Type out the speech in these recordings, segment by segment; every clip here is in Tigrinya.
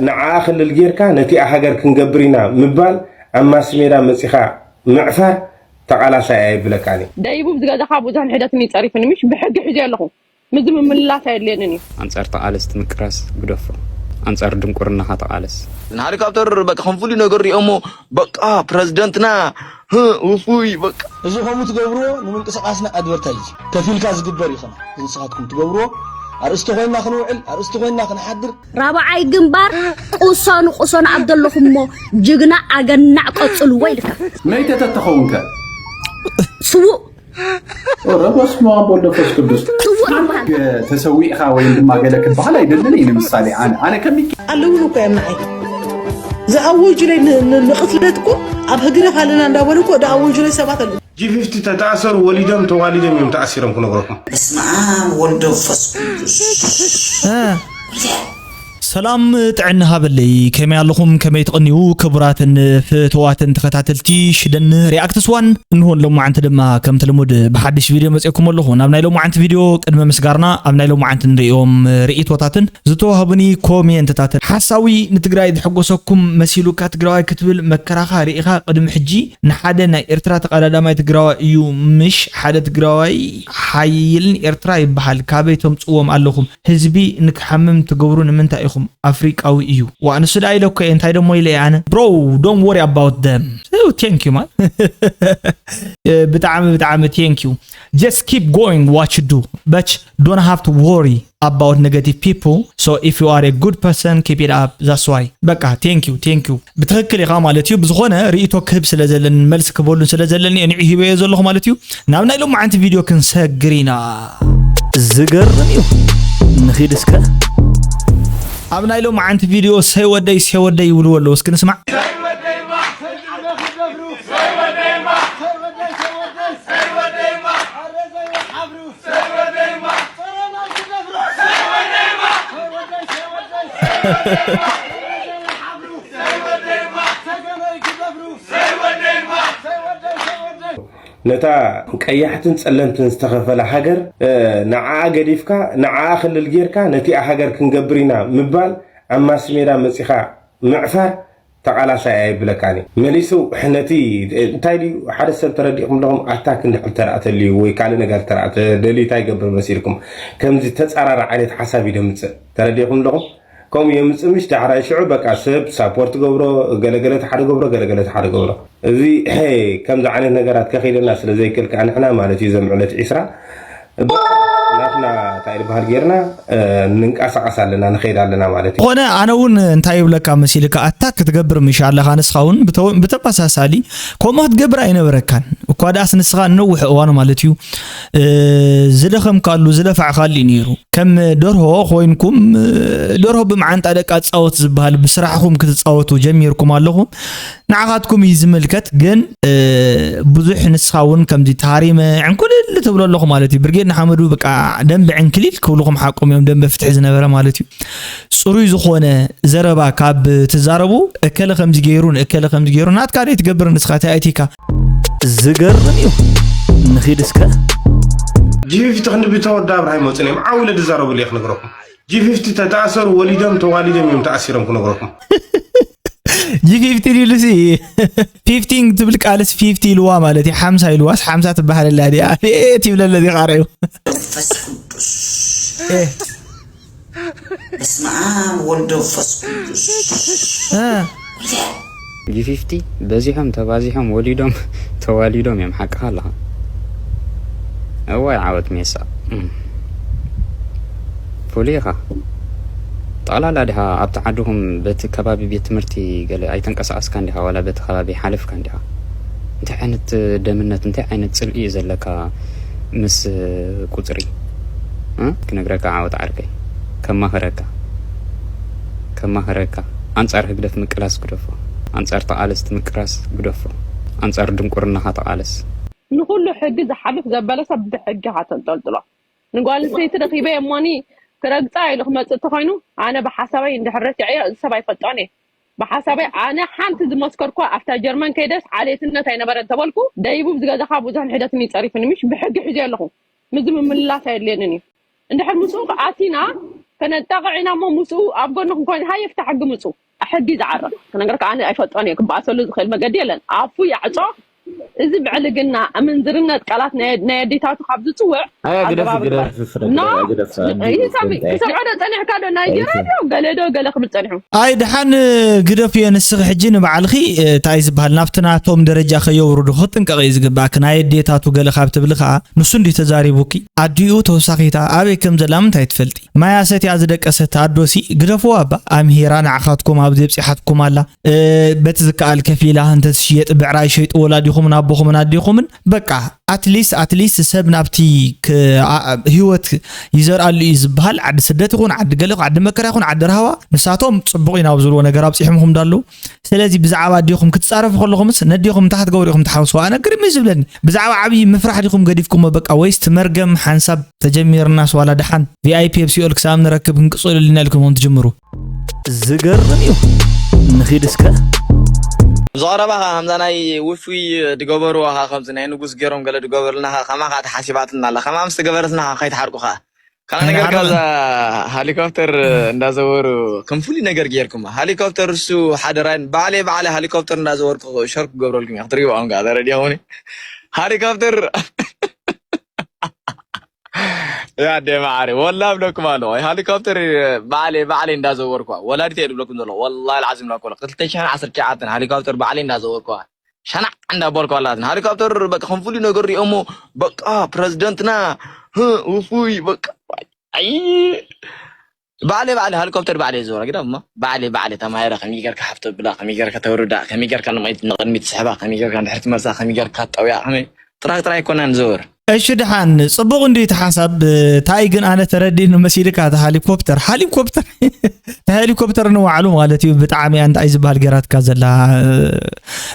ንዓኣ ክልል ጌርካ ነቲኣ ሃገር ክንገብር ኢና ምባል ኣብ ማስ ሜዳ መጺኻ ምዕፋር ተቓላሳይ ኣይብለካን እዩ። ደይቡብ ዝገዛኻ ብዙሕ ንሕደትኒ ይጸሪፍኒ ምሽ ብሕጊ ሒዘ ኣለኹ። ምዚ ምምልላስ ኣየድልየንን እዩ። ኣንጻር ተቓለስቲ ምቅራስ ግደፎ። ኣንጻር ድንቁርናኻ ተቓለስ። ንሓደ ካብተር በቃ ከም ፍሉይ ነገር ሪኦሞ በቃ ፕረዚደንትና ህ ውፉይ በቃ እዚ ከምኡ ትገብርዎ ንምንቅስቃስና ኣድቨርታይዝ ከፊልካ ዝግበር እዩ። ከና ንስኻትኩም ትገብርዎ ኣርእስቲ ኮይና ክንውዕል ኣርእስቲ ኮይና ክንሓድር። ራብዓይ ግንባር ቁሶኑ ቁሶኑ ኣብ ዘለኹሞ ጅግና ኣገናዕ ቀጽልዎ ኢልካ መይተ ተተኸውን ከ? ስዉእ ኧረ በስመ ኣብ ወወልድ ወመንፈስ ቅዱስ። ስዉእ ሓንቲ ተሰዊእኻ ወይም ድማ ገለ ክበሃል ኣይደልን እየ። ንምሳሌ ኣነ ኣነ ከሚካ ኣለውን እኮ እዮም ንዓይ ዝኣወጁለይ ን- ን- ንቕትለት እኮ ኣብ ህግደፍ ኣለና እንዳበሉ እኮ ዝኣወጁለይ ሰባት ኣለዉ። ጂ ፊፍቲ ተተኣሰሩ ወሊዶም ተዋሊዶም እዮም ተኣሲሮም ክነግረኩም። በስመ ኣብ ወወልድ ወመንፈስ ቅዱስ። ሰላም ጥዕና ሃበለይ ከመይ ኣለኹም ከመይ ትቕንዩ ክቡራትን ፍትዋትን ተኸታተልቲ ሽደን ሪኣክትስ ዋን እንሆን ሎማዓንቲ ድማ ከምቲ ልሙድ ብሓድሽ ቪድዮ መፅእኩም ኣለኹ ናብ ናይ ሎማዓንቲ ቪድዮ ቅድሚ ምስጋርና ኣብ ናይ ሎማዓንቲ ንሪኦም ርእቶታትን ዝተዋህቡኒ ኮሜንትታትን ሓሳዊ ንትግራይ ዝሕጎሰኩም መሲሉካ ትግራዋይ ክትብል መከራኻ ርኢኻ ቅድሚ ሕጂ ንሓደ ናይ ኤርትራ ተቐዳዳማይ ትግራዋይ እዩ ምሽ ሓደ ትግራዋይ ሓይልን ኤርትራ ይበሃል ካበይ ተምፅዎም ኣለኹም ህዝቢ ንክሓምም ትገብሩ ንምንታይ ኢኹም ኣፍሪቃዊ እዩ ዋ ንሱ ደኣ ኢለኮ እየ እንታይ ደሞ ኢለ እየ ኣነ bro don't worry about them thank you man ብጣዕሚ ብጣዕሚ thank you just keep going what you do but don't have to worry about negative people so if you are a good person keep it up that's why በቃ thank you thank you ብትኽክል ኢኻ ማለት እዩ ብዝኾነ ርእቶ ክህብ ስለ ዘለንን መልሲ ክበሉን ስለ ዘለኒ እየ ንዑ ሂበዮ ዘለኹ ማለት እዩ ናብ ናይ ሎማዓንቲ ቪድዮ ክንሰግር ኢና ዝገርም እዩ ንኺድ እስከ ኣብ ናይ ሎማዓንቲ ቪድዮ ሰይ ወደይ ሰይ ወደይ ይብልዎ ኣለዉ እስኪ ንስማዕ ነታ ቀያሕትን ጸለምትን ዝተኸፈላ ሃገር ንዓኣ ገዲፍካ ንዓኣ ክልል ጌርካ ነቲኣ ሃገር ክንገብር ኢና ምባል ኣብ ማስ ሜዳ መጺኻ ምዕፋር ተቓላሳይ ኣየብለካን እዩ። መሊሱ ነቲ እንታይ ድዩ ሓደ ሰብ ተረዲእኩም ኣለኹም ኣታክ እንድሕር ተራእተልዩ ወይ ካልእ ነገር ተራእተ ደልዩ እንታይ ይገብር መሲልኩም ከምዚ ተጻራሪ ዓይነት ሓሳብ እዩ ደምጽእ ተረዲእኩም ኣለኹም ከምኡ የምጽእ ምሽ ዳሕራይ ሽዑ በቃ ሰብ ሳፖርት ገብሮ ገለገለ ተሓደ ገብሮ ገለገለ ተሓደ ገብሮ እዚ ከምዚ ዓይነት ነገራት ከኺደና ስለ ዘይክእል ከዓ ንሕና ማለት እዩ ዘም ዕለት ዒስራ ናትና እንታይ ዝበሃል ጌርና ንንቀሳቀስ ኣለና ንኸይድ ኣለና ማለት እዩ። ዝኾነ ኣነ እውን እንታይ ይብለካ መሲልካ ኣታክ ክትገብር ምሽ ኣለኻ ንስኻ እውን ብተመሳሳሊ ከምኡ ክትገብር ኣይነበረካን እኳ ደኣስ ንስኻ ንነውሕ እዋን ማለት እዩ ዝደኸምካሉ ዝለፋዕካሉ እዩ ነይሩ ከም ደርሆ ኮይንኩም ደርሆ ብመዓንጣ ደቃ ትፃወት ዝበሃል ብስራሕኹም ክትፃወቱ ጀሚርኩም ኣለኹም ንዓኻትኩም እዩ ዝምልከት ግን ብዙሕ ንስኻ እውን ከምዚ ተሃሪመ ዕንኩልል ትብሎ ኣለኹ ማለት እዩ ብርጌድ ንሓመዱ በቃ ደንበ ዕንክሊል ክብልኹም ሓቆም እዮም ደንበ ፍትሒ ዝነበረ ማለት እዩ ፅሩይ ዝኾነ ዘረባ ካብ ትዛረቡ እከለ ከምዚ ገይሩ ንእከለ ከምዚ ገይሩ ናትካ ደይ ትገብር ንስኻ ተኣይቲካ ዝገርም እዩ ንኺድ እስከ ጂፊፍቲ ክንዲ ብተወዳ ኣብርሃ ይመፁን እዮም ዓው ኢለ ዝዛረብሉ እየ ክነግረኩም ጂፊፍቲ ተተኣሰሩ ወሊዶም ተዋሊዶም እዮም ተኣሲሮም ክነግረኩም ጂ ፊፍቲን ኢሉሲ ፊፍቲን ትብል ቃልስ ፊፍቲ ኢልዋ ማለት እዩ ሓምሳ ኢልዋስ ሓምሳ ትበሃል ኣላ ድያ ቤት ይብለለ እዚ ቃረዩ መንፈስ ቅዱስ በስመ ኣብ ወልድ መንፈስ ቅዱስ ጂ ፊፍቲ በዚሖም ተባዚሖም ወሊዶም ተዋሊዶም እዮም ሓቅኻ ኣለኻ እዋይ ዓወት ሜሳ ፍሉይ ኢኻ ጠቕላላ ዲኻ ኣብቲ ዓድኹም በቲ ከባቢ ቤት ትምህርቲ ገለ ኣይተንቀሳቐስካን ዲኻ ዋላ በቲ ከባቢ ሓለፍካ እንዲኻ እንታይ ዓይነት ደምነት እንታይ ዓይነት ፅልኢ እዩ ዘለካ ምስ ቁፅሪ ክነግረካ ዓወት ዓርከይ ከማኽረካ ከማኽረካ ኣንፃር ህግደፍ ምቅላስ ግደፎ ኣንፃር ተቓለስቲ ምቅራስ ግደፎ ኣንፃር ድንቁርናኻ ተቓለስ ንኹሉ ሕጊ ዝሓልፍ ዘበለ ሰብ ብሕጊ ኢኻ ተንጠልጥሎ ንጓል ኣንስተይቲ ረኺበ እሞኒ ክረግፃ ኢሉ ክመፅእ እንተኾይኑ ኣነ ብሓሳበይ እንድሕር ረቲዐዮ እዚ ሰብ ኣይፈልጦን እየ ብሓሳበይ ኣነ ሓንቲ ዝመስከርኩዋ ኣብታ ጀርመን ከይደስ ዓሌትነት ኣይነበረን ተበልኩ ደይቡብ ዝገዛኻ ብዙሕ ንሕደትኒ ይፀሪፍኒ ምሽ ብሕጊ ሒዘዮ ኣለኹ ምዚ ምምልላስ ኣየድልየንን እዩ እንድሕር ምስኡ ኣቲና ከነጣቕዕ ኢና እሞ ምስኡ ኣብ ጎንኹም ኮይኑ ሃየ ፍታሕ ሕጊ ምፁ። ሕጊ ዝዓርቕ ክነገርካ ኣነ ኣይፈልጦን እየ። ክበኣሰሉ ዝኽእል መገዲ የለን። ኣፉ ያዕጾ። እዚ ብዕልግና ኣመንዝርነት ቃላት ናይ ናይ ኣዴታቱ ካብ ዝፅውዕ ኣይ፣ ግደፍ፣ ኣገባብ ግደፍ፣ ግበር። ፍረ፣ ኖ፣ ግደፍ፣ ግደፍ፣ ኣንዲ ይህ ሰብ ግደፍ። ክሰምዖ ዶ ጸኒሕካ ዶ ናይጀርያ ዶ ገለ ዶ ገለ ክብል ጸኒሑ። ኣይ፣ ደሓን ግደፍዮ ንስኺ ሕጂ ንባዕልኺ፣ እ፣ እንታይ ዝበሃል ናብቲ ናቶም ደረጃ ከየውርዱ ክትጥንቀቒ እዩ ዝግባእኪ። ናይ ኣዴታቱ ገለ ካብ ትብሊ ከኣ ንሱ እንዲ ተዛሪቡኪ። ኣዲኡ ተወሳኺታ ኣበይ ከም ዘላ ምንታይ ትፈልጢ? ማያ ሰትያ ዝደቀሰት ኣዶሲ ግደፍዋ እባ። ኣምሂራ ንዓኻትኩም ኣብዚ ኣብጺሓትኩም ኣላ። እ፣ በቲ ዝከኣል ከፊላ እንተትሽየጥ ብዕራይ ሸይጥዎ ወላዲኹምን ኣቦኹምን ኣዴኹምን። በቃ ኣትሊስት ኣትሊስት ሰብ ናብቲ ክ-፣ ኣ-፣ ኣ-፣ ህይወት ይዘርኣሉ እዩ ዝበሃል። ዓዲ ስደት ይኹን ዓዲ ገለ ይኹን ዓዲ መከራ ይኹን ዓዲ ራህዋ ንሳቶም ጽቡቕ ኢና ኣብ ዝብልዎ ነገር ኣብጺሖምኹም ዶ ኣለዉ? ስለዚ ብዛዕባ ኣዴኹም ክትጻረፉ ከለኹምስ ነዴኹም እንታይ ክትገብሩ ኢኹም ትሓውስዋ? ኣነ ግርም እዩ ዝብለኒ። ብዛዕባ ዓብዪ ምፍራሕ ዲኹም ገዲፍኩሞ በቃ ወይስ እቲ መርገም ሓንሳብ ተጀሚርናስ ዋላ ደሓን ቪኣይፒ ኣብ ሲኦል ክሳብ ንረክብ ክንቅጽለሉ ኢና ኢልኩም ኢኹም ትጅምሩ? ዝገርም እዩ። ንኺድ እስከ። ብዝቐረባ ኸዓ ከምዛ ናይ ውፉይ ድገበርዋ ኸዓ ከምዚ ናይ ንጉስ ገይሮም ገለ ድገበሩልና ኸዓ ከማ ኸዓ ተሓሲባትና ኣላ። ከማ ምስ ተገበረትና ኸዓ ከይትሓርቁ ኸዓ። ካልእ ነገር ካብዛ ሃሊኮፕተር እንዳዘወሩ ከም ፍሉይ ነገር ገይርኩማ። ሃሊኮፕተር እሱ ሓደራይን ባዕለይ ባዕለይ ሃሊኮፕተር እንዳዘወርኩ ሸር ክገብረልኩም እየ። ክትሪእዎ ኣሁን ከኣ ተረዲኹምኒ። ሃሊኮፕተር ያ ኣደ ማዓሪ፣ ወላ እብለኩም ኣለኹ። ሃሊኮፕተር ባዕለይ፣ ባዕለይ እንዳዘወርኳ። ወላዲተይ እየ ዝብለኩም ዘለኹ። ወላሂ ኣልዓዚም ላኮ። ክልተ ሽሕን ዓሰርተ ትሽዓተን ሃሊኮፕተር ባዕለይ እንዳዘወርኳ። ሸናዕ እንዳበልኳ ኣላትን። ሃሊኮፕተር በቃ ከም ፍሉይ ነገር ሪኦሞ፣ በቃ ፕረዚደንትና፣ ህ፣ ውፉይ፣ በቃ፣ ኣይ፣ ባዕለይ፣ ባዕለይ ሃሊኮፕተር ባዕለይ እየ ዝዘውራ። ግዳ እሞ ባዕለይ፣ ባዕለይ ተማሂረ ከመይ ጌርካ ሃብቲ ተብላ፣ ከመይ ጌርካ ተውርዳ፣ ከመይ ጌርካ ንቕድሚት፣ ንቕድሚት ትስሕባ፣ ከመይ ጌርካ ንድሕሪት ትመልሳ፣ ከመይ ጌርካ ትጠውያ፣ ከመይ ጥራይ ጥራይ ኣይኮናን ዝዘውር። እሺ፣ ደሓን ጽቡቕ እንድዩ እቲ ሓሳብ። እንታይ ግን ኣነ ተረዲእኒ መሲልካ፣ እቲ ሃሊኮፕተር፣ ሃሊኮፕተር፣ እቲ ሃሊኮፕተር ንባዕሉ ማለት እዩ፣ ብጣዕሚ ኣንታ እዩ ዝበሃል ገይራትካ ዘላ፣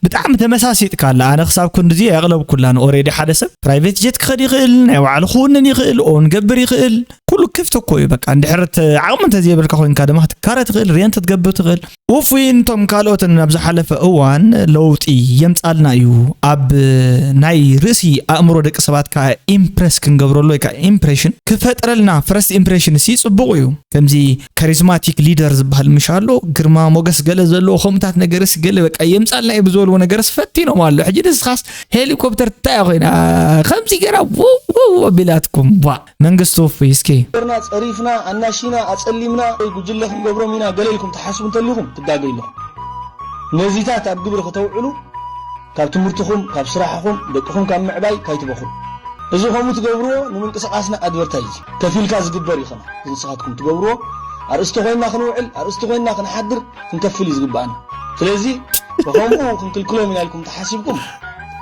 ብጣዕሚ ተመሳሲጥካ ኣላ። ኣነ ክሳብ ክንድዚ ኣየቕለብኩላን። ኦሬዲ ሓደ ሰብ ፕራይቬት ጀት ክኸድ ይኽእል፣ ናይ ባዕሉ ክውንን ይኽእል፣ ኦን ገብር ይኽእል። ኩሉ ክፍቲ እኮ እዩ። በቃ እንድሕር ተ-፣ ዓቕሚ እንተዘይብልካ ኮይንካ ድማ ክትካረ ትኽእል፣ ሬንት ክትገብር ትኽእል። ውፉይን እቶም ካልኦትን ኣብ ዝሓለፈ እዋን ለውጢ የምጻልና እዩ። ኣብ ናይ ርእሲ ኣእምሮ ደቂ ሰባት ከኣ ኢምፕረስ ክንገብረሉ ወይ ከኣ ኢምፕሬሽን ክፈጥረልና፣ ፈረስት ኢምፕሬሽን ሲ ጽቡቕ እዩ። ከምዚ ካሪዝማቲክ ሊደር ዝበሃል ምሽ ኣሎ፣ ግርማ ሞገስ ገለ ዘለዎ ከምኡታት ነገርስ ገለ በቃ የምጻልና እዩ ብዝበልዎ ነገርስ ፈቲኖም ኣሎ። ሕጂ ንስኻስ ሄሊኮፕተር እንታይ እያ ኮይና ከምዚ ገይራ ው ው ኣቢላትኩም? ቧ። መንግስቲ ውፉይ እስኪ። ገርና ጸሪፍና፣ ኣናሺና፣ ኣጸሊምና፣ ወይ ጉጅለ ክንገብሮም ኢና ገለ ኢልኩም ትሓስቡ እንተሊኹም ትጋገዩ ኣለኹም። ነዚታት ኣብ ግብሪ ከተውዕሉ ካብ ትምህርትኹም፣ ካብ ስራሕኹም፣ ደቅኹም ካብ ምዕባይ ካይትበኹ። እዚ ከምኡ ትገብርዎ ንምንቅስቃስና ኣድቨርታይዝ ከፊልካ ዝግበር እዩ። ከማ እዚ ንስኻትኩም ትገብርዎ ኣርእስቲ ኮይንና ክንውዕል፣ ኣርእስቲ ኮይንና ክንሓድር፣ ክንከፍል እዩ ዝግባኣና። ስለዚ ብኸምኡ ክንክልክሎም ኢና ኢልኩም ተሓሲብኩም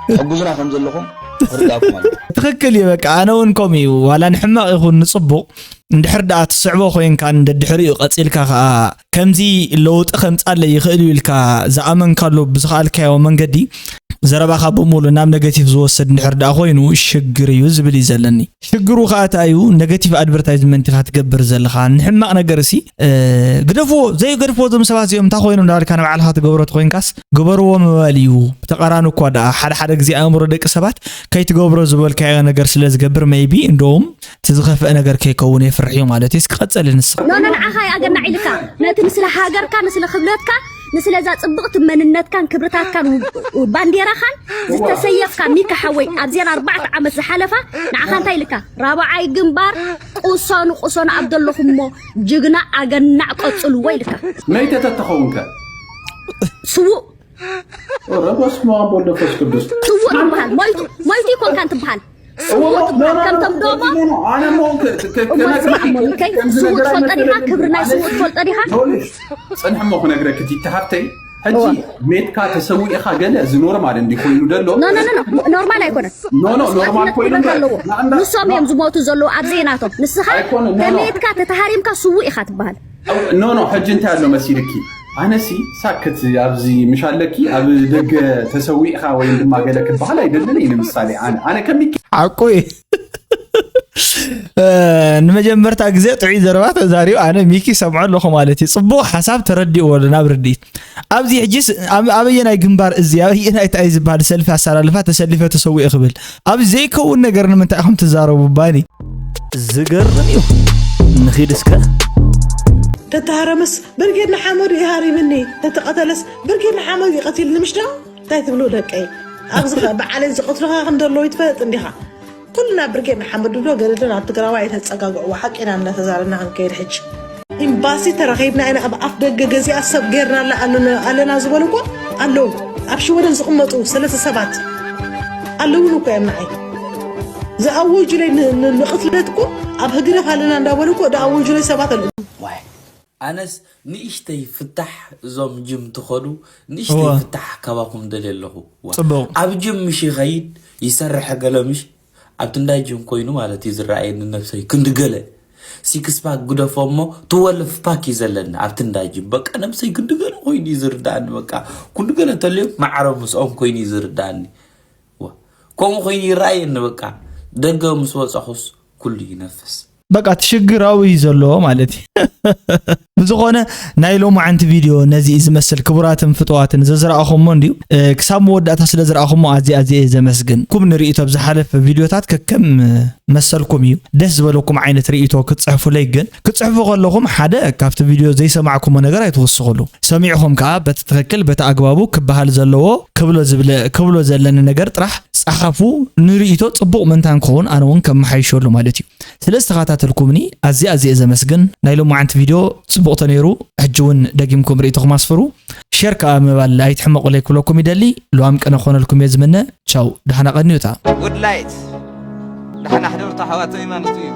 ትሕግዙና ከም ዘለኹም ክርዳእኩም ኣለዎ። ትኽክል እዩ። በቃ ኣነ እውን ከምኡ እዩ። ዋላ ንሕማቕ ይኹን ንጽቡቕ እንድሕር ደኣ ትስዕቦ ኮይንካን ደድሕሪኡ ቀጺልካ ከኣ ከምዚ ለውጢ ከምጻለይ ይኽእል እዩ ኢልካ ዝኣመንካሉ ብዝኸኣልካዮ መንገዲ ዘረባኻ ብምሉእ ናብ ኔጋቲቭ ዝወስድ እንድሕር ደኣ ኮይኑ ሽግር እዩ ዝብል እዩ ዘለኒ። ሽግሩ ከኣ እንታይ እዩ? ኔጋቲቭ ኣድቨርታይዝመንት ኢኻ ትገብር ዘለኻ። ንሕማቕ ነገር እሲ፣ እ፣ ግደፍዎ፣ ዘይገድፍዎ እዞም ሰባት እዚኦም እንታይ ኮይኖም እንዳበልካ ንባዕልኻ ትገብሮ ተኾይንካስ ግበርዎ ምባል እዩ። ብተቓራኒ እኳ ደኣ ሓደ ሓደ ግዜ ኣእምሮ ደቂ ሰባት ከይትገብሮ ዝበልካዮ ነገር ስለ ዝገብር ሜይቢ እንደውም እቲ ዝኸፍአ ነገር ከይከውን የፍርሕ እዩ ማለት እዩ። እስኪ ቀጸሊ ንስኻ። ኖ፣ ኖ፣ ንዓኻ ይኣገናዕ ኢልካ። ነቲ ንስለ ሃገርካ፣ ንስለ ክብለትካ፣ ንስለ እዛ ጽብቕቲ መንነትካን ክብርታትካን ው-፣ ባንዴራኻን ዝተሰየፍካ ሚካ ሓወይ፣ ኣብዘን ኣርባዕተ ዓመት ዝሓለፋ ንዓኻ እንታይ ኢልካ? ራብዓይ ግንባር ቁሰኑ፣ ቁሰኑ ኣብ ዘለኹሞ ጅግና ኣገናዕ ቀጽልዎ ኢልካ። መይተ ተተኸውንከ? ስዉእ። ኧረ በስመ ኣብ ወወልድ ወመንፈስ ቅዱስ። ስዉእ ትበሃል። ሞይቱ፣ ሞይቱ ይኮንካን ትበሃል። እወ፣ ስዉእ ኖ፣ ኖ፣ ትበሃል። ኖ፣ ከምቶም ኖ፣ ዶቦ። ኖ፣ ኖ፣ ኣነ እሞ ከ-፣ ከ-፣ እሞ ከነግረኪ ስማዕ እሞ፣ ከ-፣ ከ-፣ ከምዚ ስዉእ ነገር ትፈልጦ ዲኻ? መሰለኒ። ክብሪ ናይ ኣነ ስዉእ ትፈልጦ ዲኻ? ይኸውልሽ፣ ጽንሒ እሞ ክነግረኪ ቲቲ ሃብተይ፣ ሕጂ ዋ። ሜትካ ተሰዊእኻ ገለ እዚ ኖርማል እንዲ ኮይኑ ደሎ። ኖ፣ ኖ፣ ኖ፣ ኖ፣ ኖርማል ኣይኮነን። ኖ፣ ኖ፣ ኖርማል መስዋእትነት ኮይኑ ክብረት ኣለዎ። ንኣንዳ-፣ ንሶም ኖ። እዮም ዝሞቱ ዘለዉ ኣብዘይ ናቶም። ንስኻ ኖ፣ ኖ፣ ኖ። ተሜትካ ተተሃሪምካ ስዉእ ኢኻ ትበሃል። ኖ፣ ኖ፣ ሕጂ እንታይ ኣሎ መሲልኪ? ኣነሲ ሳክት ኣብዚ ምሽ ኣለኪ፣ ኣብ ደገ ተሰዊእኻ ወይ ድማ ገለ ክበሃል ኣይደልን እየ። ንምሳሌ ኣነ፣ ኣነ ከሚኪ ሓቁ እዩ። እ፣ ንመጀመርታ ግዜ ጥዑይ ዘረባ ተዛሪቡ፣ ኣነ ሚኪ ሰምዖ ኣለኹ ማለት እዩ። ጽቡቕ ሓሳብ ተረዲእዎ ኣሎ ናብ ርድኢት። ኣብዚ ሕጂስ ኣብ-፣ ኣበየናይ ግንባር እዚ፣ ኣበየናይ እንታይ ዝበሃል ሰልፊ ኣሰላልፋ ተሰሊፈ ተሰዊኤ ክብል? ኣብዚ ዘይከውን ነገር ንምንታይ ኢኹም ትዛረቡ ባኒ? ዝገርም እዩ። ንኺድ እስከ። ተተሃረመስ ብርጌድ ንሓመዱ ይሃሪምኒ፣ ተተቐተለስ ብርጌድ ንሓመዱ ይቐትልኒ፣ ምሽ ዶ? እንታይ ትብሉ ደቀይ? ኣብዚ ኸ በዓለይ ዝቐትሉኻ ከም ዘለዉ ይትፈልጥ እንዲኻ? ኩልና ብርጌድ ንሓመዱ ዶ ገለ ዶ ናብ ትግራዋይ ኣይተጸጋግዕዎ፣ ሓቂና እናተዛረብና ክንከይድ ሕጂ። ኤምባሲ ተራኺብና ኢና፣ ኣብ ኣፍ ደገ ገዚኣ ሰብ ጌርናላ ኣለና ዝበሉ እኮ ኣለዉ። ኣብ ሽወደን ዝቕመጡ ሰለስተ ሰባት ኣለዉን እኮ እዮም ንዓይ። ዝኣወጁለይ ን-፣ ን-፣ ንቕትለት እኮ ኣብ ህግደፍ ኣለና እንዳበሉ እኮ ዝኣወጁለይ ሰባት ኣለዉ። ዋይ ኣነስ ንእሽተይ ፍታሕ እዞም ጅም ትኸዱ ንእሽተይ እወ። ፍታሕ ካባኹም ደልየ ኣለኹ። ዋ። ጽቡቕ። ኣብ ጅም ምሽ ይኸይድ ይሰርሕ ገለ ምሽ ኣብቲ እንዳ ጅም ኮይኑ ማለት እዩ ዝረኣየኒ ነብሰይ ክንዲ ገለ ሲክስ ፓክ ግደፎ እሞ ትወልፍ ፓክ እዩ ዘለኒ ኣብቲ እንዳ ጅም በቃ ነብሰይ ክንዲ ገለ ኮይኑ እዩ ዝርዳእኒ በቃ ክንዲ ገለ ተልዮም ማዕረ ምስኦም ኮይኑ እዩ ዝርዳእኒ። ዋ። ከምኡ ኮይኑ ይረኣየኒ በቃ ደገ ምስ ወፃኹስ ኩሉ ይነፍስ። በቃ እቲ ሽግር ኣብኡ እዩ ዘሎ ማለት እዩ። ብዝኾነ ናይ ሎማዓንቲ ቪድዮ ነዚ እዩ ዝመስል። ክቡራትን ፍጡዋትን ዘዝረኣኹሞ እንድዩ፣ እ፣ ክሳብ መወዳእታ ስለ ዝረኣኹሞ ኣዝየ ኣዝየ እየ ዘመስግን። ኩም ንርእይቶ ኣብ ዝሓለፈ ቪድዮታት ከከም፣ እ፣ መሰልኩም እዩ። ደስ ዝበለኩም ዓይነት ርእይቶ ክትጽሕፉለይ ግን ክትጽሕፉ ከለኹም ሓደ ካብቲ ቪድዮ ዘይሰማዕኩሞ ነገር ኣይትውስኹሉ። ሰሚዕኹም ከኣ በቲ ትኽክል በቲ ኣግባቡ ክበሃል ዘለዎ ክብሎ ዝብለ ክብሎ ዘለኒ ነገር ጥራሕ ጸሓፉ። ንርእይቶ ጽቡቕ ምእንታን ክኸውን ኣነ እውን ከመሓይሸሉ ማለት እዩ። ስለ ዝተኸታተልኩምኒ ኣዝየ ኣዝየ ዘመስግን። ናይ ሎማዓንቲ ቪድዮ ጽቡቕ ተነይሩ። ሕጂ እውን ደጊምኩም ርእይቶኹም ኣስፍሩ። ሼር ከኣ ምባል ኣይትሕመቑለይ ክብለኩም ይደሊ። ልዋም ቅነ ክኾነልኩም እየ ዝምነ። ቻው፣ ደሓና ቀንዩታ። ጉድ ላይት ደሓና ሕደሩ ኣሕዋተይ ማለት እዩ።